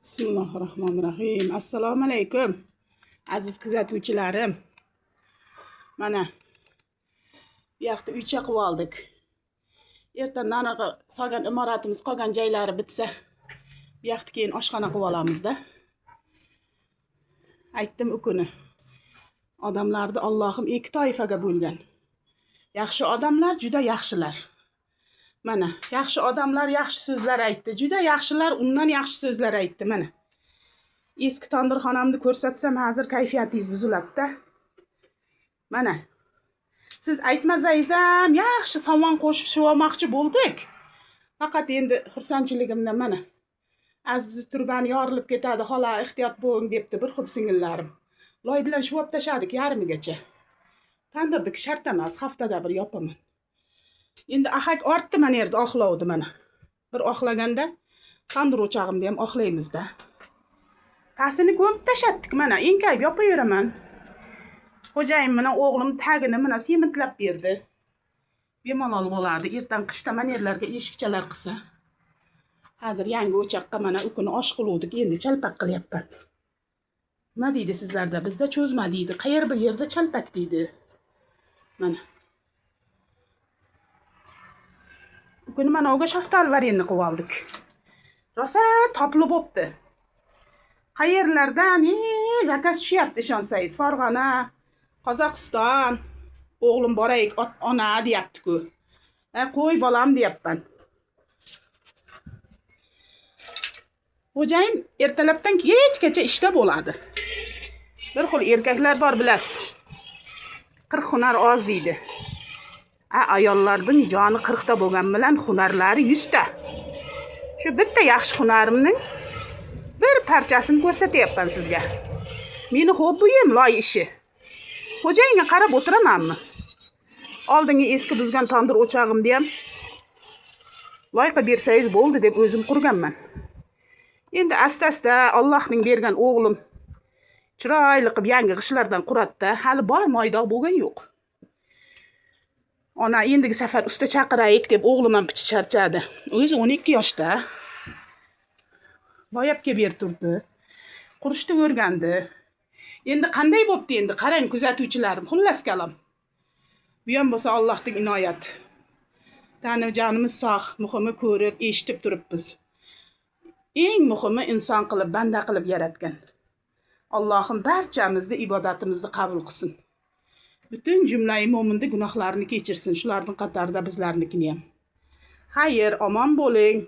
Bismillahirrohmanirrohim. Assalomu alaykum. Aziz kuzatuvchilarim. Mana bu yoqda uycha qilib oldik. Erta nanaqa solgan imoratimiz qolgan joylari bitsa, bu yoqda keyin oshxona qilib olamizda. Aytdim u kuni. Odamlarni Allohim ikki toifaga bo'lgan. Yaxshi odamlar juda yaxshilar. Mana yaxshi odamlar yaxshi so'zlar aytdi. Juda yaxshilar undan yaxshi so'zlar aytdi mana. Eski tandirxonamni ko'rsatsam hozir kayfiyatingiz buziladi-da. Mana. Siz aytmasangiz ham yaxshi somon qo'shib shivmoqchi bo'ldik. Faqat endi xursandchiligimdan mana. Az bizni turbani yorilib ketadi, xola ehtiyot bo'ling debdi bir xil singillarim. Loy bilan shuvab tashladik yarmigacha. Tandirdik shart emas, haftada bir yopaman. Endi ahak ortdi mana yerda oqlovdi mana. Bir oqlaganda tandir o'chog'imda ham oqlaymizda. Pastini ko'mib tashlatdik mana, enkayib yopaveraman. Xo'jayin bilan o'g'lim tagini mana sementlab berdi. Bemalol bo'ladi. Ertan qishda mana yerlarga eshikchalar qilsa. Hozir yangi o'choqqa mana u kuni osh qiluvdik, endi chalpak qilyapman. Nima deydi sizlarda? Bizda cho'zma deydi. Qayer bir yerda chalpak deydi. Mana. Bu kuni mana uga shaftoli varenni qilib oldik. Rosa topli bo'pti. Qayerlardan zakaz tushyapti ishonsangiz. Farg'ona, Qozog'iston. O'g'lim boraylik, ona deyapti-ku. Qo'y bolam deyapman. Xo'jayin ertalabdan kechgacha ishda bo'ladi. Bir xil erkaklar bor bilasiz. 40 hunar oz deydi. Ayollarning joni 40 ta bo'lgan bilan hunarlari 100 ta. Shu bitta yaxshi hunarimning bir parchasini ko'rsatyapman sizga. Meni hobbiyim loy ishi. Xo'jayinga qarab o'tiramanmi? Oldingi eski buzgan tandir o'chog'imni ham loy qilib bersangiz bo'ldi deb o'zim qurganman. Endi asta-asta Allohning bergan o'g'lim chiroyli qilib yangi g'ishtlardan quratdi. Hali bor moydoq bo'lgan yo'q. Ona endigi safar usta chaqiraylik deb o'g'lim ham picha charchadi. O'zi 12 yoshda. Loyab kelib berib turdi. Qurishni o'rgandi. Endi qanday bo'pti endi? Qarang kuzatuvchilarim, xullas kalom. Bu ham bo'lsa Allohning inoyati. Tani jonimiz sog', muhimi ko'rib, eshitib turibmiz. Eng muhimi inson qilib, banda qilib yaratgan. Allohim barchamizni ibodatimizni qabul qilsin. Butun jumlai mo'minning gunohlarini kechirsin, shularning qatorida bizlarnikini ham. Xayr, omon bo'ling.